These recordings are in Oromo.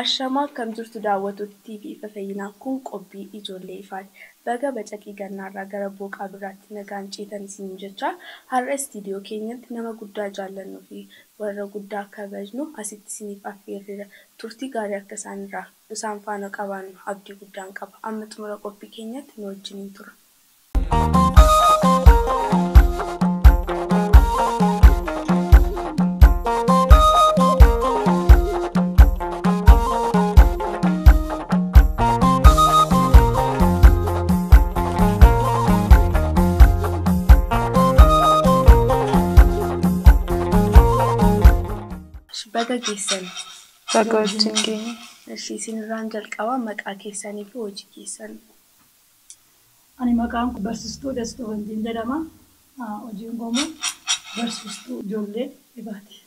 Ashamaa akkam jirtu daawwattoota TV Ifa Fayyinaa kun qophii ijoollee ifaati. Baga bacaqii gannaarraa gara booqaa biraatti nagaan ceetan isiniin jecha har'a istiidiyoo keenyatti nama guddaa jaallannuu fi warra guddaa kabajnu asitti isiniif affeerreera. Turtii gaarii akka isaan faana qabaannu abdii guddaan qaba. Amma xumura qophii keenyatti nu wajjiniin tura. Baga geessan. Baga wajjin geenye. Isinirraan jalqaba maqaa keessanii fi hojii keessan. Ani maqaan koo barsiistuu Dastuu Bantiin jedhama. Hojiin koo immoo barsiistuu ijoollee ifaati.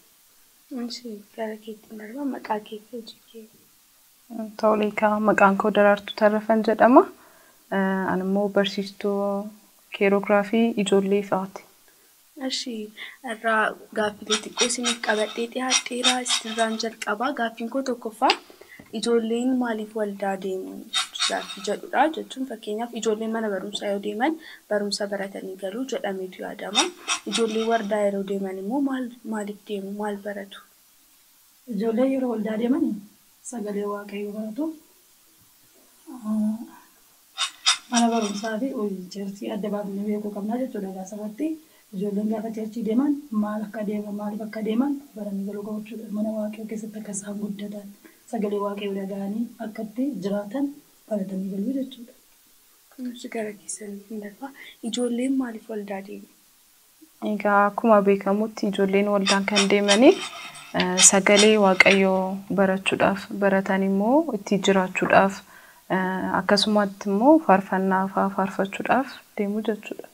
Gara keetti darba maqaa kee fi hojii kee. Tole maqaan koo Daraartuu Tarrafan jedhama. Ani immoo barsiistuu keeroogiraafii ijoollee ifaati. Irraa gaaffilee xiqqoo isiniif qabadhee dhiyaadheera. Isinirraan jalqaba. Gaaffiin koo tokkoffaa ijoolleen maaliif waldaa deemu gaaffii jedhudha. Jechuun fakkeenyaaf ijoolleen mana barumsaa yoo deeman barumsa baratanii galuu jedhameetu yaadama. Ijoolleen waldaa yeroo deeman immoo maaliif deemu? Maal baratu? Ijoolleen yeroo waldaa deeman sagalee waaqayyoo baratu. Mana barumsaa fi cheerchii adda baafnee beekuu qabna jechuudha gaasabatti. Ijoolleen gaafa cheerchii deeman maal akka deeman maaliif akka deeman baranii galuu qabu jechuudha. Mana waaqayyoo keessatti akka isaan guddatan sagalee waaqayyoo dhaga'anii akka itti jiraatan baratanii galuu jechuudha. Gara keessan hin darba. Ijoolleen maaliif waldaa deemu? Egaa akkuma beekamutti ijoolleen waldaan kan deemanii sagalee waaqayyoo barachuudhaaf baratan immoo itti jiraachuudhaaf akkasumatti immoo faarfannaa fa'aa faarfachuudhaaf deemu jechuudha.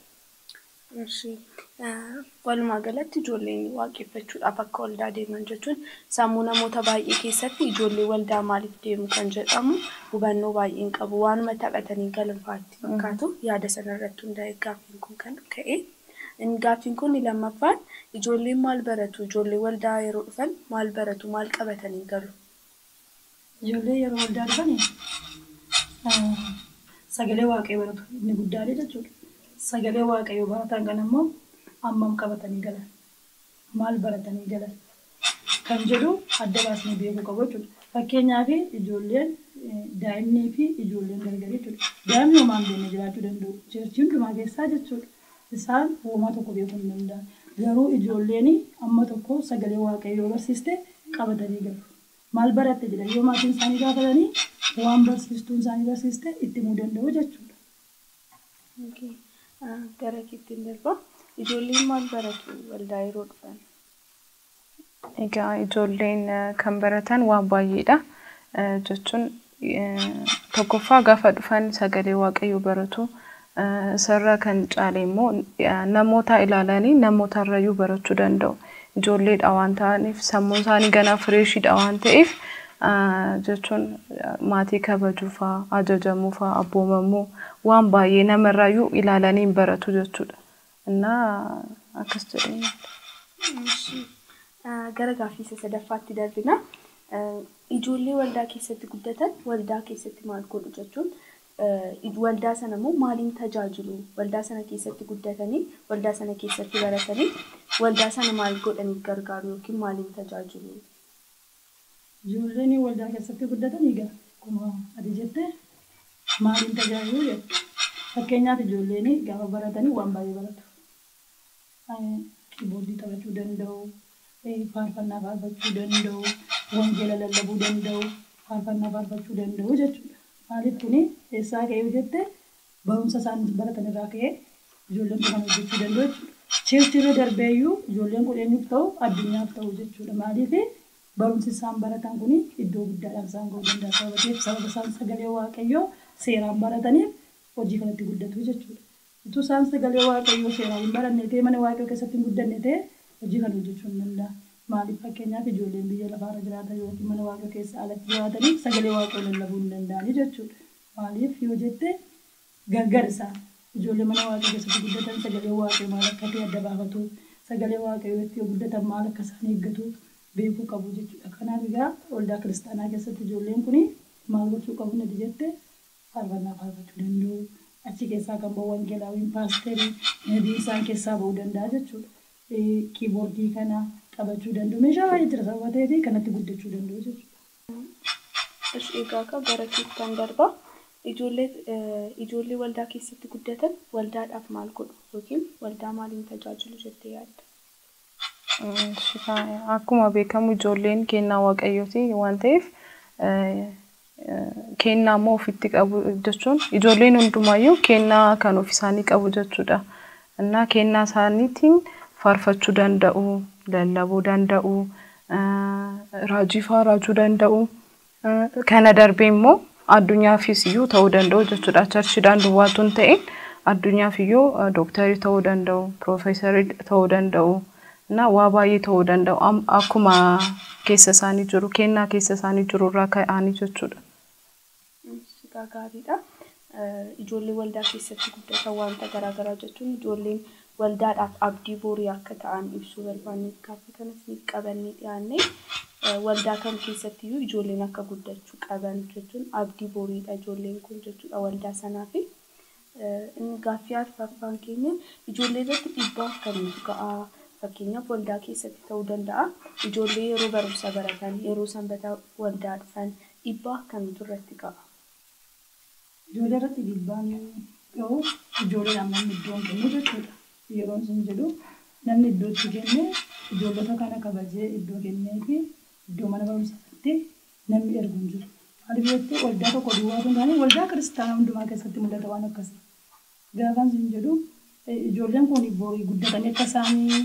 Walumaa galatti ijoolleen waaqeffachuudhaaf akka waldaa deeman jechuun sammuu namoota baay'ee keessatti ijoollee waldaa maaliif deemu kan jedhamu hubannoo baay'een qabu. Waanuma taphatanii galan fa'aatti fakkaatu yaada sanarratti hundaa'e gaaffiin kun kan ka'e. Gaaffiin kun lammaffaan ijoolleen maal baratu? Ijoollee waldaa yeroo dhufan maal baratu? Maal qabatanii galu? Ijoollee yeroo waldaa dhufan sagalee waaqayyoo baratu inni guddaalee jechuudha. Sagalee waaqayyoo baratan kan immoo hammam qabatanii galan? Maal baratanii galan? Kan jedhu adda baasnee beekuu qabu jechuudha. Fakkeenyaaf ijoolleen daa'immanii fi ijoolleen gargar jechuudha. Daa'imni homaa hin beekne jiraachuu danda'u. Cheerchii hundumaa keessaa jechuudha. Isaan homaa tokko beekuu hin danda'an. Garuu ijoolleen amma tokko sagalee waaqayyoo barsiiste qabatanii galu. Maal baratte jedhan yoo maatiin isaanii gaafatanii waan barsiistuun isaanii barsiiste itti himuu danda'u jechuudha. Gara keetti darba. Ijoolleen maal baratu waldaa yeroo dhufan? Egaa ijoolleen kan baratan waan baay'eedha. Jechuun tokkoffaa gaafa dhufan sagalee waaqayyoo baratu. Isarra kan caale immoo namoota ilaalanii namootarrayyuu barachuu danda'u. Ijoolleedha waan ta'aniif sammuun isaanii ganaa fireeshiidha waan ta'eef jechuun maatii kabajuu fa'aa, ajajamuu fa'aa, abboomamuu waan baay'ee namarraayyuu ilaalanii hin baratu jechuudha. Innaa akkas jedhee yaada. Gara gaaffii isa sadaffaatti darbina. Ijoollee waldaa keessatti guddatan waldaa keessatti maal godhu jechuun waldaa sana immoo maaliin tajaajilu? Waldaa sana keessatti guddatanii, waldaa sana keessatti baratanii, waldaa sana maal godhanii gargaaru yookiin maaliin tajaajilu? Ijoolleen waldaa keessatti guddatan egaa akkuma ati jette maaliin tajaajilu jettu. Fakkeenyaaf ijoolleen gaafa baratanii waan baay'ee baratu. Kiiboordii taphachuu danda'u, faarfannaa faarfachuu danda'u, wangeela lallabuu danda'u, faarfannaa faarfachuu danda'u jechuudha. Maaliif kuni eessaa ka'ee yoo jette barumsa isaan baratan irraa ka'ee ijoolleen kun kan hojjechuu danda'u jechuudha. Cheerchirra darbeeyyuu ijoolleen kun eenyuuf ta'u addunyaaf ta'u jechuudha. Maaliif barumsi isaan baratan kun iddoo guddaadhaan isaan ga'uu danda'a. Sababa ta'eef sababa isaan sagalee waaqayyoo seeraan barataniif hojii kanatti guddatu jechuudha. Utuu isaan sagalee waaqayyoo seeraan hin baranne ta'e mana waaqayyoo keessatti hin guddanne ta'e hojii kana hojjechuu hin danda'an. Maaliif fakkeenyaaf ijoolleen biyya lafaarra jiraatan yookiin mana waaqayyoo keessa alatti jiraataniif sagalee waaqayyoo lallabuu hin danda'ani jechuudha. Maaliif yoo jette gargar isaan ijoollee mana waaqayyoo keessatti guddatan sagalee waaqayyoo maal akka ta'e adda baafatu. Sagalee waaqayyoo itti yoo guddatan maal akka isaan eeggatu beekuu qabu jechuudha. Kanaaf egaa waldaa kiristaanaa keessatti ijoolleen kun maal gochuu qabu natti jette faarfannaa faarfachuu danda'u. Achi keessaa kan ba'u wangeelaawiin paasterii nabii isaan keessaa ba'uu danda'a jechuudha. Kiiboordii kana taphachuu danda'u. Meeshaa baay'ee jira sababa ta'eef kanatti guddachuu danda'u jechuudha. Egaa akka gara keettan darba ijoollee waldaa keessatti guddatan waldaadhaaf maal godhu yookiin waldaa maaliin tajaajilu jettee yaadda? Akkuma beekamu ijoolleen kennaa waaqayyooti waan ta'eef kennaa immoo ofitti qabu jechuun ijoolleen hundumaayyuu kennaa kan of isaanii qabu jechuudha. Innaa kennaa isaaniitiin faarfachuu danda'u, lallabuu danda'u, raajii fa'aa raajuu danda'u. Kana darbee immoo addunyaafis iyyuu ta'uu danda'u jechuudha. Charchiidhaan duwwaatu hin ta'in addunyaaf iyyuu dooktarii ta'uu danda'u, piroofeesarii ta'uu danda'u. Na waa baay'ee ta'uu danda'u akkuma keessa isaanii jiru, kennaa keessa isaanii jiru irraa ka'anii jechuudha. Gaariidha. Ijoollee waldaa keessatti guddatan wanta garaagaraa jechuun ijoolleen waldaadhaaf abdii borii akka ta'an ibsuu barbaanne gaaffii kanas ni qabannee dhiyaanne waldaa kam keessattiyyuu ijoolleen akka guddachuu qaban jechuun abdii boriidha ijoolleen kun jechuudha waldaa sanaaf. Inni gaaffii arfaffaan keenya ijoollee irratti dhiibbaa akkamiitu ga'a? Fakkeenyaaf waldaa keessatti ta'uu danda'a. Ijoollee yeroo barumsa baratan, yeroo sanbata waldaa dhufan dhiibbaa akkamiitu irratti ga'a? Ijoollee irratti dhiibbaan gahu ijoolleedhaan namni iddoo hin kennu jechuudha. Yeroo isin jedhu namni iddoo itti kenne ijoollota kana kabajee iddoo kennee fi iddoo mana barumsaatti namni ergu hin jiru. Maaliif jettee waldaa tokko duwwaa osoo hin taane waldaa kiristaanaa hundumaa keessatti mul'ata waan akkasii. Gaafan isin jedhu ijoolleen kun borii guddatanii akka isaanii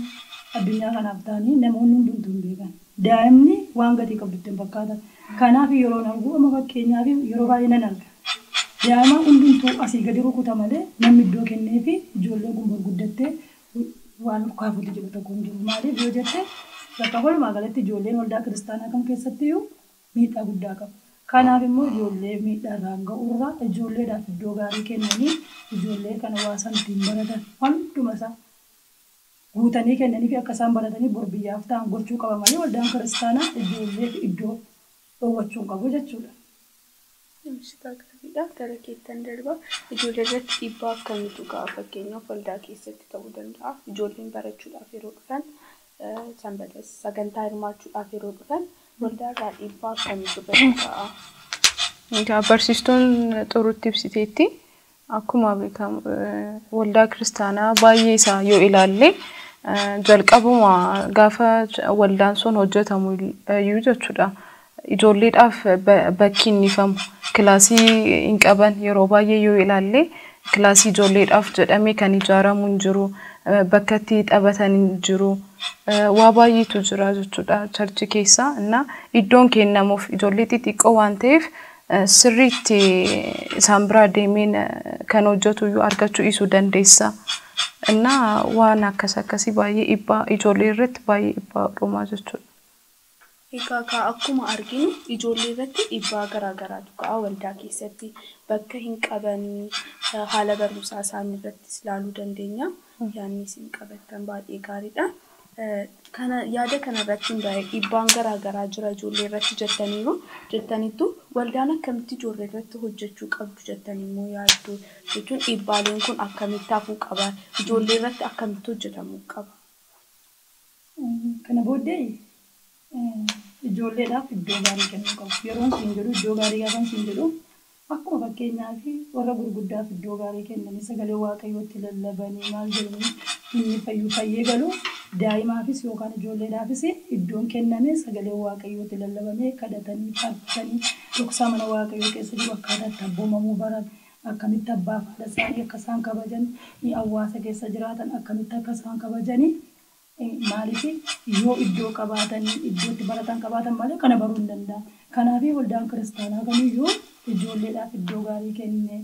addunyaa kanaaf ta'anii namoonni hundumtuu hin beekan. Daa'imni waan gatii qabdutti hin fakkaatan. Kanaaf yeroon argu amma fakkeenyaaf yeroo baay'ee nan arga. Daa'ima hundumtuu asii gadi rukuta malee namni iddoo kennee fi ijoolleen kun bor guddattee waan kaafuutti jedhu tokko hin jiru. Maaliif yoo jette bakka walumaa galatti ijoolleen waldaa kiristaanaa kam keessattiyyuu miidhaa guddaa qabu. Kanaaf immoo ijoollee miidhaa irraan ga'urraa ijoolleedhaaf iddoo gaarii kennanii ijoollee kana waa isaan ittiin baratan hunduma isaa guutanii kennanii fi akka isaan baratanii bor biyyaaf ta'an gochuu qaba malee waldaan kiristaanaa ijoolleef iddoo dhoowwachuu hin qabu jechuudha. Ibsitaa gaariidha. Gara keettan darba. Ijoollee irratti dhiibbaa akkamiitu ga'a? Fakkeenyaaf waldaa keessatti ta'uu danda'a. Ijoolleen barachuudhaaf yeroo dhufan, sanbata sagantaa hirmaachuudhaaf yeroo dhufan waldaa irraa dhiibbaa akkamiitu irratti ga'a? Egaa barsiistuun xurutti ibsiteetti akkuma beekamu waldaa kiristaanaa baay'ee isaa yoo ilaalle jalqabuma gaafa waldaan sun hojjetamu iyyuu jechuudha. Ijoolleedhaaf bakki inni ifamu kilaasii hin qaban yeroo baay'ee yoo ilaalle kilaasii ijoolleedhaaf jedhamee kan ijaaramu hin jiru, bakka itti taphatan hin jiru, waa baay'eetu jira jechuudha charchi keessa. Innaa iddoon kennamuuf ijoollee xixiqqoo waan ta'eef sirriitti isaan biraa deemeen kan hojjetu iyyuu argachuu dhiisuu dandeessa. Innaa waan akkas akkasii baay'ee dhiibbaa ijoollee irratti baay'ee dhiibbaa dhumaa jechuudha. Egaa akkuma arginu ijoollee irratti dhiibbaa garaagaraatu ga'a waldaa keessatti bakka hin qabanii haala barumsaa isaanii irrattis ilaaluu dandeenya. Yaadni isin qabattan baay'ee gaariidha. Kana yaada kana irratti hundaa'e dhiibbaan garaagaraa jira ijoollee irratti jettaniiru jettaniittu waldaan akkamitti ijoollee irratti hojjechuu qabdu jettanii immoo yaaddu jechuun dhiibbaaleen kun akkamitti hafuu qaba ijoollee irratti akkamitti hojjetamuu qaba? Kana booddee ijoolleedhaaf iddoo gaarii kennuu qabu. Yeroon siin jedhu iddoo gaarii gaafan siin jedhu akkuma fakkeenyaaf warra gurguddaaf iddoo gaarii kennanii sagalee waaqayyootti lallabanii maal jedhanii inni fayyuu fayyee galu daa'imaafis yookaan ijoolleedhaafis iddoon kenname sagalee waaqayyootti lallabamee kadhatanii faarfatanii dhoksaa mana waaqayyoo keessa jiru akkaataa itti abboomamuu baran akkamitti abbaa fi haadha isaanii akka isaan kabajan hawaasa keessa jiraatan akkamitti akka isaan kabajanii maaliif yoo iddoo qabaatanii iddootti baratan qabaatan malee kana baruu hin danda'an. Kanaaf waldaan kiristaanaa kamiyyuu ijoolleedhaaf iddoo gaarii kennee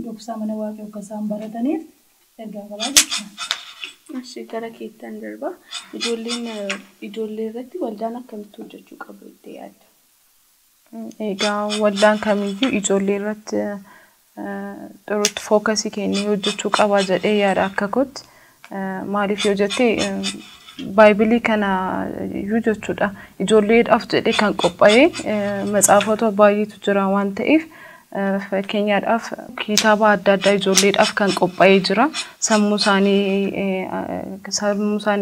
dhoksaa mana waaqayyoo akka isaan barataniif ergaa qabaa jechuudha. Ashii gara keettan darba. Ijoolleen ijoollee irratti waldaan akkamitti hojjechuu qabu jettee yaadda? Egaa waldaan kamiyyuu ijoollee irratti xurutti fookasii kennee hojjechuu qaba jedhee yaada akka kootti. Maaliif yoo jette Baaybilii kana iyyuu jechuudha. Ijoolleedhaaf jedhee kan qophaa'e matsaafota baay'eetu jira waan ta'eef, fakkeenyaadhaaf kitaaba adda addaa ijoolleedhaaf kan qophaa'ee jira. Sammuu isaanii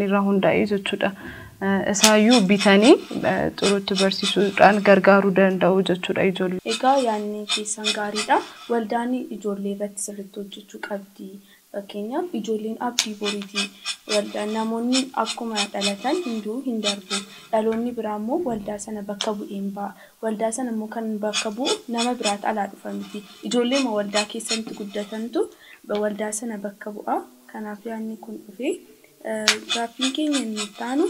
irraa hundaa'ee jechuudha. Isaayyuu bitanii xurutti barsiisuudhaan gargaaruu danda'u jechuudha ijoollee. Egaa yaadni keessan gaariidha. Waldaan ijoollee irratti sirriitti hojjechuu qabdi. Fakkeenyaaf, ijoolleen abdii boriiti. Waldaan namoonni akkuma dhalatan hunduu hin darbu. Dhaloonni biraa immoo waldaa sana bakka bu'een ba'a. Waldaa sana immoo kan bakka bu'u nama biraatu alaa dhufa miti. Ijoolleema waldaa keessatti guddatantu waldaa sana bakka bu'a. Kanaaf yaadni kun dhufe. Gaaffiin keenya inni itti aanu,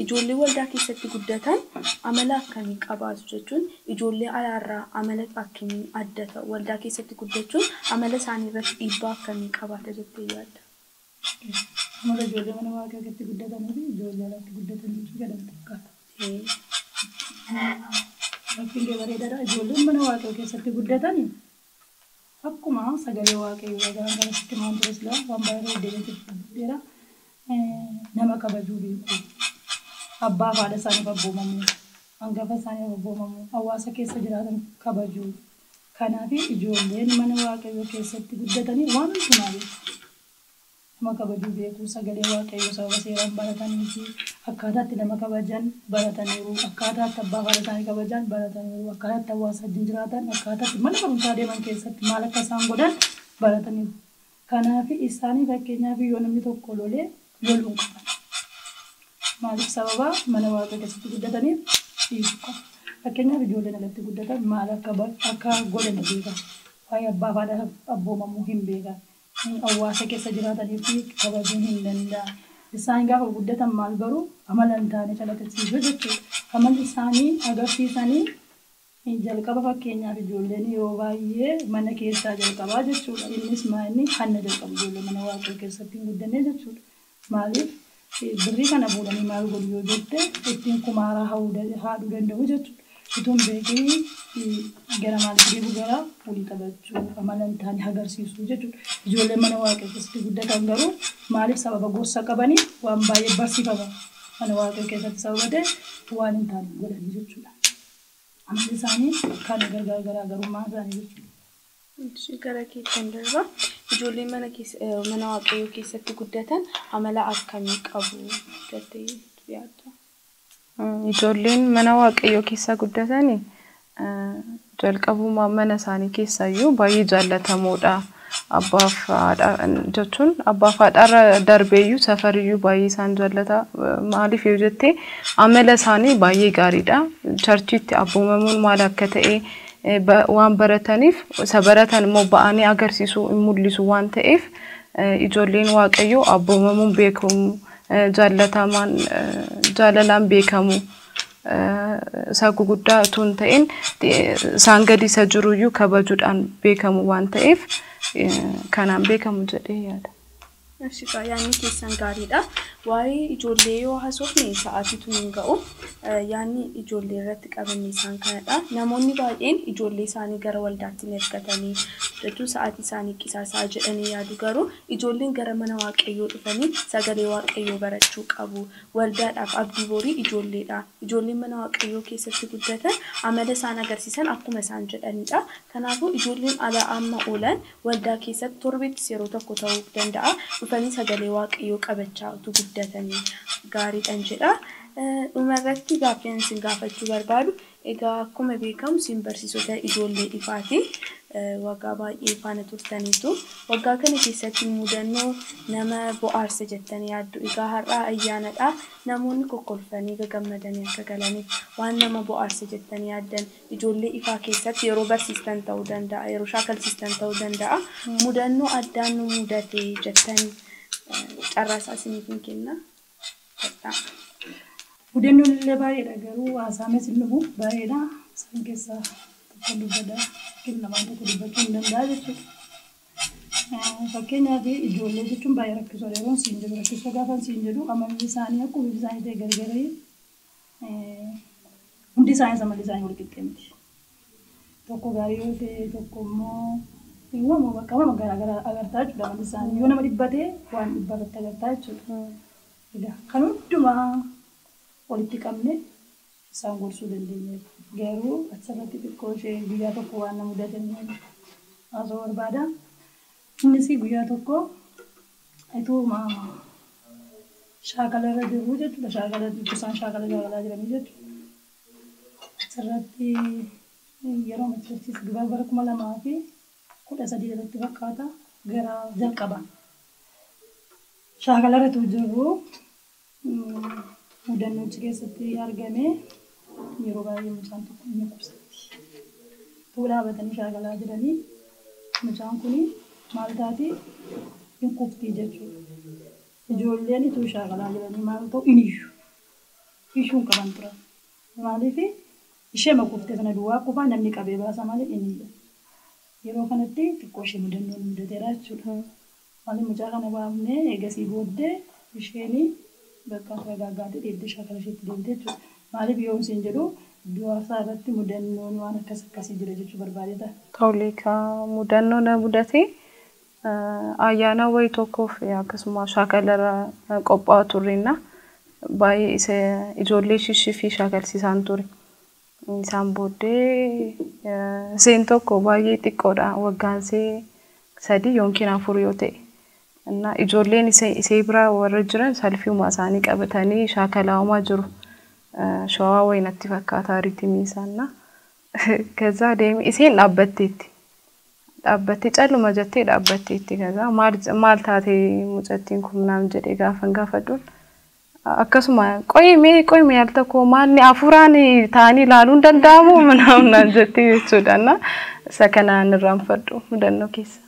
ijoollee waldaa keessatti guddatan amala akkamii qabaatu jechuun, ijoollee alaarraa amala akkamiin adda ta'u, waldaa keessatti guddachuun amala isaanii irratti dhiibbaa akkamii qabaata jettee yaadda? Amala ijoollee mana Waaqaa keessatti guddatanii fi ijoollee alatti guddatan jechuu jedhamu fakkaata. Gaaffiin kee bareedaadha. Ijoolleen mana Waaqayyoo keessatti guddatan akkuma sagalee Waaqayyoo dhagaan kanatti maan ture silaa waan baay'ee deddeebiin dubbeera. Nama kabajuu beeku. Abbaa fi haadha isaaniif abboomamuu. Hangafa isaaniif abboomamuu. Hawaasa keessa jiraatan kabajuu. Kanaaf ijoolleen mana Waaqayyoo keessatti guddatanii waan hundumaa beeku. Nama kabajuu beeku, sagalee Waaqayyoo sababa seeraan baratanii fi akkaataa itti nama kabajan barataniiru, akkaataa itti abbaa fi haadha isaanii kabajan barataniiru, akkaataa itti hawaasa wajjin jiraatan, akkaataa itti mana barumsaa deeman keessatti maal akka isaan godhan barataniiru. Kanaaf isaanii fakkeenyaaf yoo namni tokko lolee loluu hin qaban. Maaliif? Sababa mana Waaqayyoo keessatti guddataniif dhiisuu qabu. Fakkeenyaaf, ijoolleen alatti guddatan maal akka godhan hin beekan. Waa'ee abbaa fi haadha abboomamuu hin beekan. Hawaasa keessa jiraatanii fi kabajuun hin danda'an. Isaan gaafa guddatan maal baruu? Amala hin taane calaqqisiisu jechuudha. Amalli isaanii agarsiisanii jalqaba, fakkeenyaaf, ijoolleen yeroo baay'ee mana keessaa jalqabaa jechuudha. Innis maal, hanna jalqabu ijoollee mana Waaqayyoo keessatti hin guddanne jechuudha. Maaliif? Birrii kana fuudhanii maal godhu yoo jette, ittiin kumaaraa haadhuu danda'u jechuudha. Utuu hin beekin gara maalitti deebi'u? Gara puulii taphachuu, amala hin taane agarsiisuu jechuudha. Ijoolleen mana Waaqayyoo keessatti guddatan garuu maaliif? Sababa gorsa qabanii waan baay'ee barsiifaman mana Waaqayyoo keessatti sababa ta'e waan hin taane godhanii jechuudha. Amalli isaanii kan gargar garaagarummaa isaanii jechuudha. Gara keettan darba. Ijoolleen mana Waaqayyoo keessatti guddatan amala akkamii qabu jettee yaadda? Ijoolleen mana Waaqayyoo keessa guddatan jalqabuma mana isaanii keessaayyuu baay'ee jaallatamoodha. Abbaaf haadha jechuun abbaaf haadharra darbeeyyuu safariyyuu baay'ee isaan jaallata. Maaliif yoo jette, amala isaanii baay'ee gaariidha. Churchiitti abboomamuun maal akka ta'e waan barataniif, isa baratan immoo ba'anii agarsiisuu hin mul'isu waan ta'eef, ijoolleen Waaqayyoo abboomamuun beekamu, jaallatamaan, jaalalaan beekamu. Isa guguddaa utuu hin ta'in isaan gadi isa jiruyyuu kabajuudhaan beekamu waan ta'eef, kanaan beekamu jedhee yaada. Eshi, yaadni keessan gaariidha. Waa'ee ijoollee yoo haasofne sa'aatiitu hin ga'u. Yaadni ijoollee irratti qabanne isaan kanadha. Namoonni baay'een ijoollee isaanii gara waldaatti hin ergatanii jechuun sa'aatii isaanii qisaasaa jedhanii yaadu, garuu ijoolleen gara mana Waaqayyoo dhufanii sagalee Waaqayyoo barachuu qabu. Waldaadhaaf abdii borii ijoolleedha. Ijoolleen mana Waaqayyoo keessatti guddatan amala isaan agarsiisan akkuma isaan jedhanidha. Kanaafuu ijoolleen ala amma oolan waldaa keessatti torbeettis yeroo tokko ta'uu danda'a, dhufanii sagalee Waaqayyoo qabachaa utuu guddatanii gaariidhan jedha. Dhumarratti gaaffii ani isin gaafachuu barbaadu, egaa akkuma beekamu isin barsiisota ijoollee ifaati. Waggaa baay'ee faana turtaniitu. Waggaa kana keessatti mudannoo nama bohaarsa jettanii yaaddu. Egaa har'a ayyaanadha. Namoonni kokkolfanii gagammadanii akka galaniif, waan nama bohaarsa jettanii yaaddan ijoollee ifaa keessatti yeroo barsiistan ta'uu danda'a, yeroo shaakalsiistan ta'uu danda'a. Mudannoo addaan nu mudate jettan carraasaa isiniif hin kenna. Mudannoon illee baay'eedha, garuu haasaames hin dhufu, baay'eedha. Isaan keessaa tokko dubbadha. Yookiin lamaan tokko dubbachuu hin danda'a jechuudha. Fakkeenyaaf, ijoollee jechuun baay'ee rakkisoodha. Yeroon siin jedhu rakkisoo gaafa siin jedhu, amalli isaanii akkuma bifti isaanii ta'e gargari, hundi isaaniis amalli isaanii wal qixxee miti. Tokko gaarii yoo ta'e, tokko immoo waanuma bakka waanuma garaa garaa agartaa jechuudha amalli isaanii. Yoo nama dhibbatee waan dhibbaa irratti agartaa jechuudha. Egaa kan hundumaa walitti qabne isaan gorsuu dandeenyeera. Garuu achirratti xiqqoo ishee guyyaa tokko waan na mudatan haasa'uu barbaada. Innis guyyaa tokko ituma shaakala irra jiru jechuudha. Shaakala isaan shaakala shaakalaa jiranii jechuudha. Achirratti yeroo machachiis dubara bara 2013 irratti fakkaata gara jalqaba. Shaakala irra jirru mudannoo achi keessatti argame yeroo baay'ee mucaan tokko ni dhukkubsatti. Utuu dhaabatanii shaakalaa jiranii mucaan kun maal taati hin kufti jechuudha. Ijoolleen utuu shaakalaa jiranii maal ta'u hin iyyu. Iyyuu hin qaban turan. Maaliif ishee kuftee sana duwwaa qofaa namni qabee baasa malee hin iyyu. Yeroo kanatti xiqqoo ishee mudannoon mudateera jechuudha. Maaliif mucaa kana baafnee eegasii booddee isheen bakka ragaaggaatee deemtee shaakala isheetti deemte jechuudha. Maaliif yoo isheen jedhu du'aasaa irratti mudannoon waan akkas akkasii jira jechuu barbaadeta. Tole mudannoo na mudate ayyaana wayii tokkoof akkasuma shaakala irra qophaa'aa turrenna baay'ee isa ijoollee shishifii shaakalsiisaan ture. Isaan booddee isheen tokko baay'ee xiqqoodha waggaan ishee 3 yookiin 4 yoo ta'e. Ijoolleen ishee bira warra jiran salfiuma isaanii qabatanii shaakalaamaa jiru. Shawaa wayii natti fakkaata riitimii isaanii. Kaza deemee isheen dhaabbatteetti. Dhaabbattee calluma jettee dhaabbatteetti. Kaza maal taate mucattiin kun naan jedhee gaafan gaafadhuun akkasuma qoyimee qoyimee al tokko maalni afuraan ta'anii ilaaluun danda'amu naan jettee jechuudha. Isa kanaan irraanfadhu mudannoo keessa.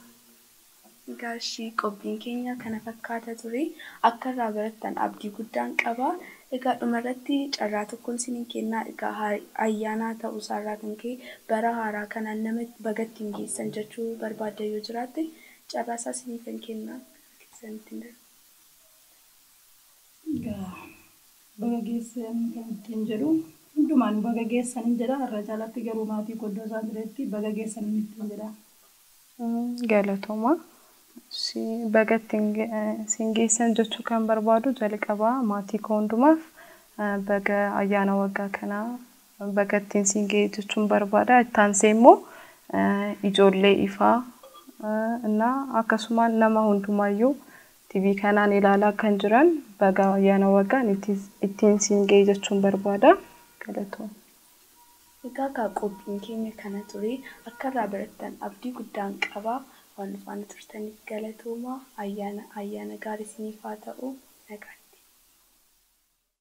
Gaashii qophiin keenya kana fakkaata ture. Akka irraa barattan abdii guddaan qaba. Egaa dhumarratti carraa tokkoon isiniin kennaa. Egaa ayyaana ta'uu isaarraa kan ka'e bara haaraa kanaan nama baga ittiin geessan jechuu barbaadda yoo jiraatte carraa isaa isiniifan kennaa. Egaa baga geessan kan ittiin jedhu hundumaan baga geessan jedha. Irra caalaatti garuu maatii iddoo isaan jiretti baga geessan ittiin jedha. Galatooma. Baga ittiin geessan jechuu kan barbaadu jalqabaa maatii koo hundumaaf baga ayyaana waggaa kanaa baga ittiin siin ga'e jechuun barbaada. Itti immoo ijoollee ifaa akkasuma nama hundumaayyuu TV kanaan ilaalaa kan jiran baga ayyaana waggaan ittiin siin ga'e jechuun barbaada. Galatooma. Egaa qophiin keenya kana ture. Akka irraa barattan abdii guddaan qaba. Waan faana turtaniif galatooma. Ayyaana gaarii isiniif haa ta'u. Nagaa.